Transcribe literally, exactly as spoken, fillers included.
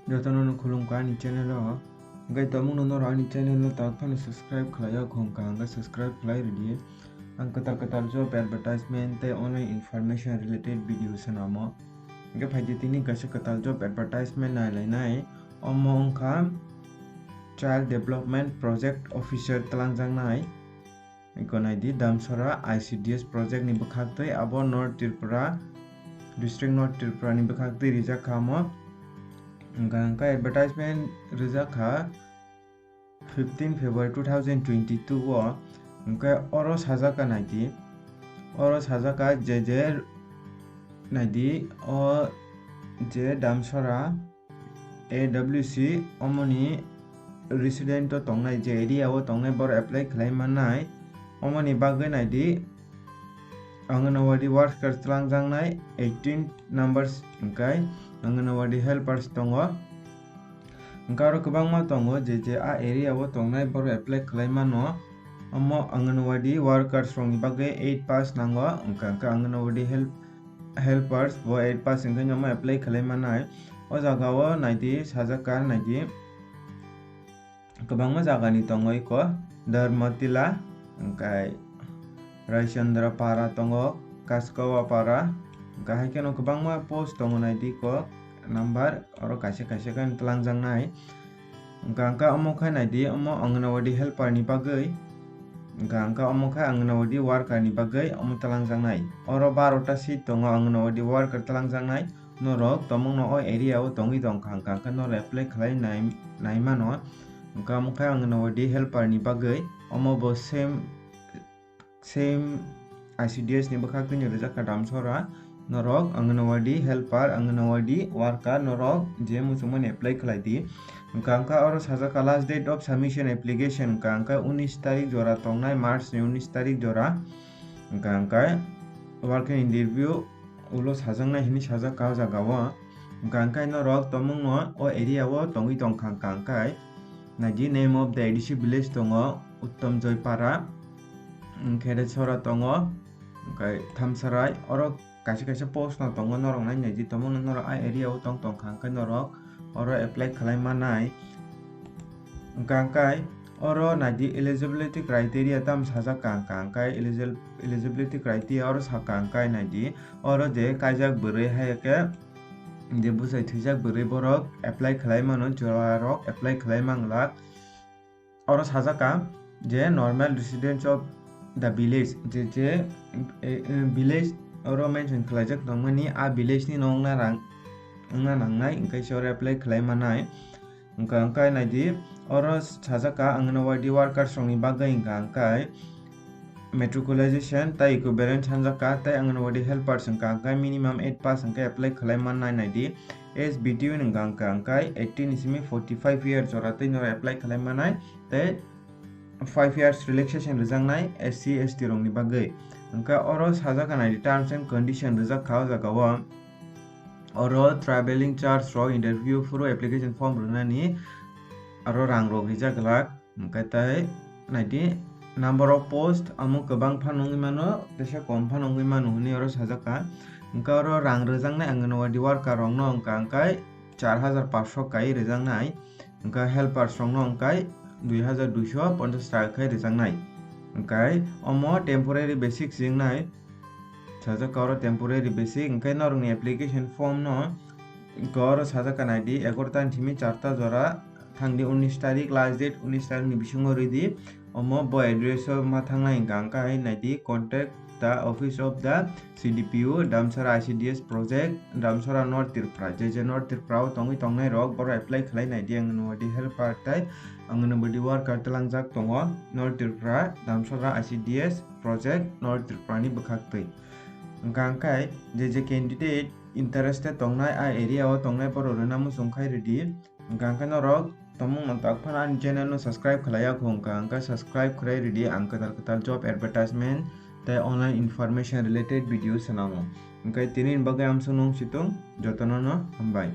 Jotono no khulumkha ani channel o. Hwnkhe tongmungno norok ani channel no tak phano subscribe khlai ya khong kha hwnkhe subscribe khlai rwdi. Ang kwtal kwtal job advertisement tei online information related video swnamo. Hwnkhe phaidi tini kaisa kwtal job advertisement nai lainai. Omo wngkha Child Development Project Officer twlangjaknai. Iko naidi Damsora I C D S project ni bwkhaktwi abo North Tripura, district North Tripura ni bwkhaktwi rijak kha omo. Hwnkha hwnkhe advertisement rijak kha fifteen February two thousand twenty-two o. Hwnkhe oro sajak kha naidi, oro sajak kha je je naidi o je Damsora A W C omoni resident o tongnai, je area o tongnai borok apply khlai mannai. Omoni bagwi naidi Anganwadi workers twlangjaknai eighteen numbers hwnkhe Anganwadi helpers tongo. Hwnkhe aro kwbangma tongo je je a area o tongnai borok apply khlai mano. Omo Anganwadi workers rokni bagwi eight pass nango, hwnkhe hwnkhe Anganwadi help helpers bo eight pass hwnkhe omo apply khlai mannai. O jaga o naidi sajak kha naidi kwbangma jagani tongo iko Dharmatila, hwnkhe Raichandra Para tongo, Kaskawa Para, hwnkhe hai kheno kwbangma post tongo naidi iko number oro kaisa kaisa khe twlangjaknai. Hwnkha hwnkhe omo khe naidi omo Anganwadi helper ni bagwi. Hwnkha hwnkhe omo khe Anganwadi worker ni bagwi omo twlangjaknai. Oro barota seat tongo Anganwadi worker twlangjaknai. Norok tongmungno o area o tongwi tongkha hwnkha hwnkhe norok apply khlai nai, nai mano. Hwnkha omo khe Anganwadi helper ni bagwi omo bo same same I C D S ni bwkhak twi rijak kha Damsora. Norok Anganwadi helper, Anganwadi worker norok je muchungmani apply khlai di. Hwnkha hwnkhe oro sajak kha last date of submission application hwnkha hwnkhe unis tarik jora tongnai, March ni unis tarik jora. Hwnkha hwnkhe working interview ulo sajaknai hinwi sajak kha o jaga o. Hwnkha hwnkhe norok tongmungno o area o tongwi tongkha hwnkha hwnkhe naidi name of the A D C village tongo Uttom Joy Para, hwnkhe Sora tongo, hwnkhe Thamsarai, oro kaisa kaisa post no tongo, norok nai naidi tongmungno norok a area o tong tongkha hwnkhe norok oro apply khlai manai. Hwnkha hwnkhe oro naidi eligibility criteria tamo sajak kha hwnkha hwnkhe eligibility criteria oro sakha hwnkhe naidi oro je kaijak bwrwi hai khe je bwsai thwijak bwrwi borok apply khlai mano, chwla rok apply khlai manglak. Oro sajak kha je normal residents of the village, je je, eh, eh, village oro mention khlaijak tongmani, a village ni no wngna rang, wngna nangnai, hwnkhe se oro apply khlai manai. Hwnkha hwnkhe naidi, oro sajak kha Anganwadi workers rokni bagwi hwnkha hwnkhe matriculation tei equivalent sanjak kha, tei Anganwadi helpers hwnkha hwnkhe minimum eight pass hwnkhe apply khlai mannai naidi. Age between hwnkha hwnkhe eighteen ni simi forty five years jora twi norok apply khlai mannai, tei five years relaxation rwjaknai S C S T rokni bagwi. Hwnkhe oro sajak kha naidi terms and condition rwjak kha o jaga o. Oro travelling charge rok, interview phuru application form rwnani aro rang rok rijak glak. Hwnkhe tei naidi number of post amo kwbang phano wngwi mano, teisa kom phano wngwi mano hwnwi oro sajak kha. Hwnkhe oro rang rwjaknai Anganwadi worker rokno hwnkha hwnkhe char hajar paanch sho kai rwjaknai, hwnkhe helpers rokno hwnkhe dui hajar duiso ponchas taka khai rwjaknai. Hwnkhe omo temporary basic se wngnai. Sajak kha oro temporary basic, hwnkhe norokni application form no hwnkhe oro sajak kha naidi, egaroh ta ni simi charta jora thangdi, unis tarik last date, unis tarik ni bisingo rwdi. Omo bo address o ma thangnai hwnkha hwnkhe hai naidi, contact the office of the C D P O, Damsara I C D S project, Damsara North Tripura. Je je North Tripura o tongwi tongnai rok, borok apply khlai naidi, Anganwadi helper tei Anganwadi worker twlangjak tongo North Tripura, Damsara I C D S project North Tripura ni bwkhak twi. Hwnkha hwnkhe je je candidate interested tongnai, a area o tongnai borok rwna muchung khai rwdi. Hwnkha hwnkhe norok tongmung no tak phano ani channel no subscribe khlai ya kho, hwnkha hwnkhe subscribe khlai rwdi, ang kwtal kwtal job advertisement tei online information related video swnamo. Hwnkhe tini ni bagwi amsuk nung situng, jotono no hambai.